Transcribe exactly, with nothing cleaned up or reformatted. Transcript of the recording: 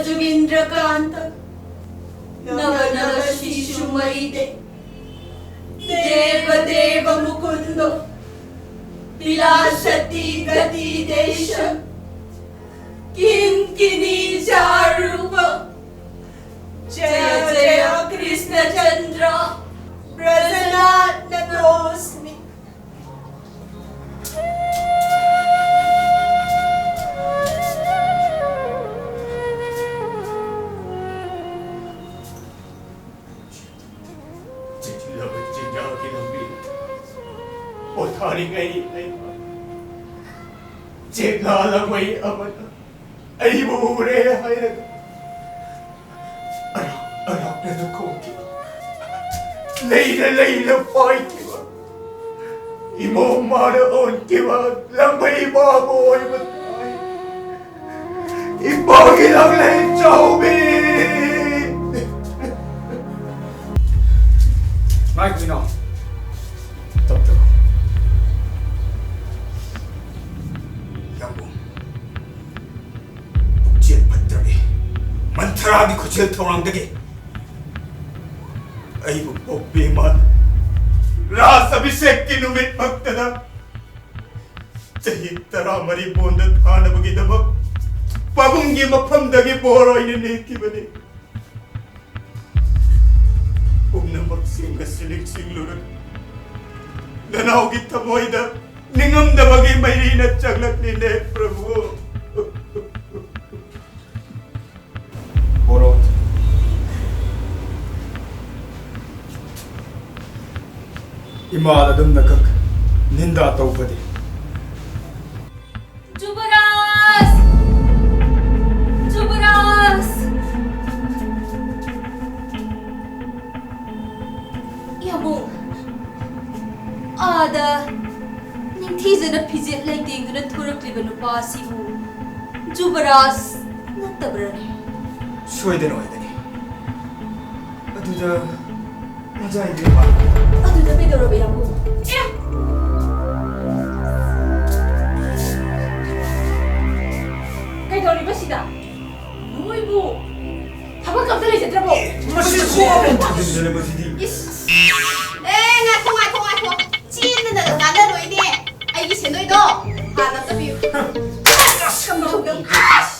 जुगिंद्रकांत, नव नव शिशु मयि दे, देव देव मुकुंदो, विलासती गति देश, किंकिणी चारूप, जय जय कृष्ण चंद्र, ब्रजनाथ नतोस्मि। ꯆꯤꯛꯂꯕ ꯆꯤꯟꯖꯥꯛꯀꯤ ꯂꯝꯕꯤ ꯄꯣꯊꯥꯔꯤꯉꯩ ꯑꯩ ꯆꯦꯛꯂꯥ ꯂꯪꯃꯩ ꯑꯃꯅ ꯑꯩꯕꯨ ꯎꯔꯦ ꯍꯥꯏꯔꯒ ꯑꯔꯥꯞ ꯑꯔꯥꯞꯅ ꯈꯣꯡꯈꯤꯕ, ꯂꯩꯅ ꯂꯩꯅ ꯄꯥꯏꯈꯤꯕ, ꯏꯃꯣꯝ ꯃꯥꯅ ꯑꯣꯟꯈꯤꯕ ꯂꯪꯃꯩ ꯃꯥꯕꯨ ꯑꯣꯏꯕ ꯇꯥꯏ꯫ ꯏꯄꯥꯒꯤ ꯂꯪꯂꯩ ꯆꯥꯎꯕꯤ! ꯉꯥꯏꯈꯣ ꯏꯅꯥꯎ꯫ ꯇꯞ ꯇꯞ꯫ ꯌꯥꯝꯕꯨꯡ, ꯄꯨꯛꯆꯦꯜ ꯐꯠꯇ꯭ꯔꯕꯤ ꯃꯟꯊꯔꯥꯒꯤ ꯈꯨꯠꯆꯦꯜ ꯊꯧꯔꯥꯡꯗꯒꯤ ꯑꯩꯕꯨ ꯄꯣꯛꯄꯤ ꯏꯃꯥꯅ ꯔꯥꯖ ꯑꯚꯤꯁꯦꯛꯀꯤ ꯅꯨꯃꯤꯠꯃꯛꯇꯗ ꯆꯍꯤ ꯇꯔꯥꯃꯔꯤ ꯕꯣꯟꯗ ꯊꯥꯅꯕꯒꯤꯗꯃꯛ ꯄꯥꯕꯨꯡꯒꯤ ꯃꯐꯝꯗꯒꯤ ꯕꯣꯔ ꯑꯣꯏꯅ ꯅꯦꯛꯈꯤꯕꯅꯤ꯫ ꯄꯨꯝꯅꯃꯛꯁꯤꯡ ꯑꯁꯤ ꯅꯤꯡꯁꯤꯡꯂꯨꯔꯒ ꯅꯅꯥꯎꯒꯤ ꯊꯃꯣꯏꯗ ꯅꯤꯡꯉꯝꯗꯕꯒꯤ ꯃꯩꯔꯤꯅ ꯆꯥꯛꯂꯛꯂꯤꯅꯦ, ꯄ꯭ꯔꯚꯨ꯫ ꯕꯣꯔꯣ꯫ ꯏꯃꯥꯗ ꯑꯗꯨꯝꯅꯈꯛ ꯅꯤꯟꯗꯥ ꯇꯧꯕꯗꯤ꯫ ꯖꯨꯕꯔꯥꯖ! ꯖꯨꯕꯔꯥꯖ! ꯌꯥꯝꯕꯨꯡ, ꯑꯥꯗ ꯅꯤꯡꯊꯤꯖꯅ ꯐꯤꯖꯦꯠ ꯂꯩꯇꯦꯡꯗꯨꯅ ꯊꯣꯔꯛꯂꯤꯕ ꯅꯨꯄꯥ ꯑꯁꯤꯕꯨ ꯖꯨꯕꯔꯥꯖ ꯅꯠꯇꯕ꯭ꯔꯅꯦ? ꯁꯣꯏꯗꯅ ꯑꯣꯏꯒꯅꯤ꯫ ꯑꯗꯨꯗ ꯃꯖꯥ ꯏꯕꯦꯝꯃ꯫ ꯑꯗꯨꯗ ꯀꯩꯗꯧꯔꯕ, ꯌꯥꯝꯕꯨꯡ? ꯑꯦ! ꯀꯩꯗꯧꯔꯤꯕ ꯁꯤꯗ? ꯅꯣꯏꯕꯨ ꯊꯕꯛ ꯑꯝꯇ ꯂꯩꯖꯗ꯭ꯔꯕꯣ? ꯃꯁꯤ ꯁꯣꯛꯑꯕ ꯃꯥꯟꯖꯤꯜꯂꯦ ꯃꯁꯤꯗꯤ꯫ ꯏꯁ! ꯑꯦ, ꯉꯥꯏꯈꯣ, ꯉꯥꯏꯈꯣ, ꯉꯥꯏꯈꯣ꯫ ꯆꯦꯟꯗꯅꯒ ꯀꯥꯟꯅꯔꯣꯏꯅꯦ꯫ ꯑꯩꯒꯤ ꯁꯦꯟꯗꯣꯏꯗꯣ ꯍꯥꯟꯅ ꯑꯝꯇ ꯄꯤꯌꯨ꯫ ꯑꯁ!